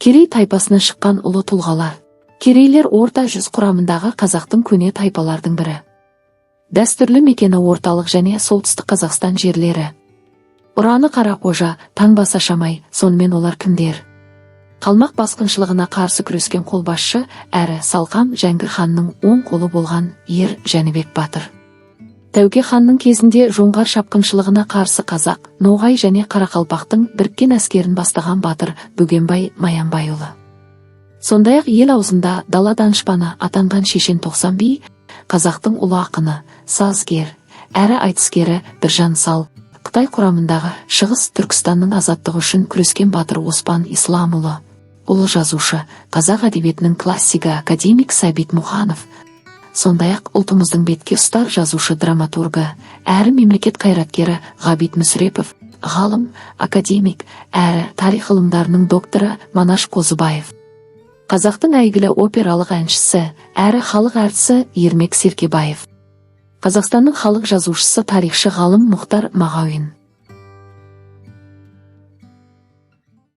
Керей тайпасынан шыққан ұлы тұлғалар. Керейлер – Орта жүз құрамындағы қазақтың көне тайпалардың бірі. Дәстүрлі мекені – Орталық және Солтүстік Қазақстан жерлері. Ұраны Қарақожа, таңбасы Ашамай. Сонымен, олар кімдер? Қалмақ басқыншылығына қарсы күрескен қолбасшы әрі Салқам Жәңгір ханның оң қолы болған ер Жәнібек батыр. Тәуке ханның кезінде жоңғар шапқыншылығына қарсы қазақ, ноғай және қарақалпақтың біріккен әскерін бастаған батыр Бөгенбай Маянбайұлы. Сондай-ақ ел аузында дала данышпаны атанған шешен Тоқсан би, қазақтың ұлы ақыны, сазгер әрі айтыскері Біржан сал, Қытай құрамындағы Шығыс Түркістанның азаттығы үшін күрескен батыр Оспан Исламұлы, ұлы жазушы, қазақ әдебиетінің классигі, академик Сәбит Мұқанов, сондай-ақ ұлтымыздың бетке ұстар жазушы, драматургы әрі мемлекет қайраткері Ғабит Мүсірепов, ғалым, академик әрі тарих ғылымдарының докторы Манаш Қозыбаев, қазақтың әйгілі опералық әншісі әрі халық әртісі Ермек Серкебаев, Қазақстанның халық жазушысы, тарихшы ғалым Мұхтар Мағауин.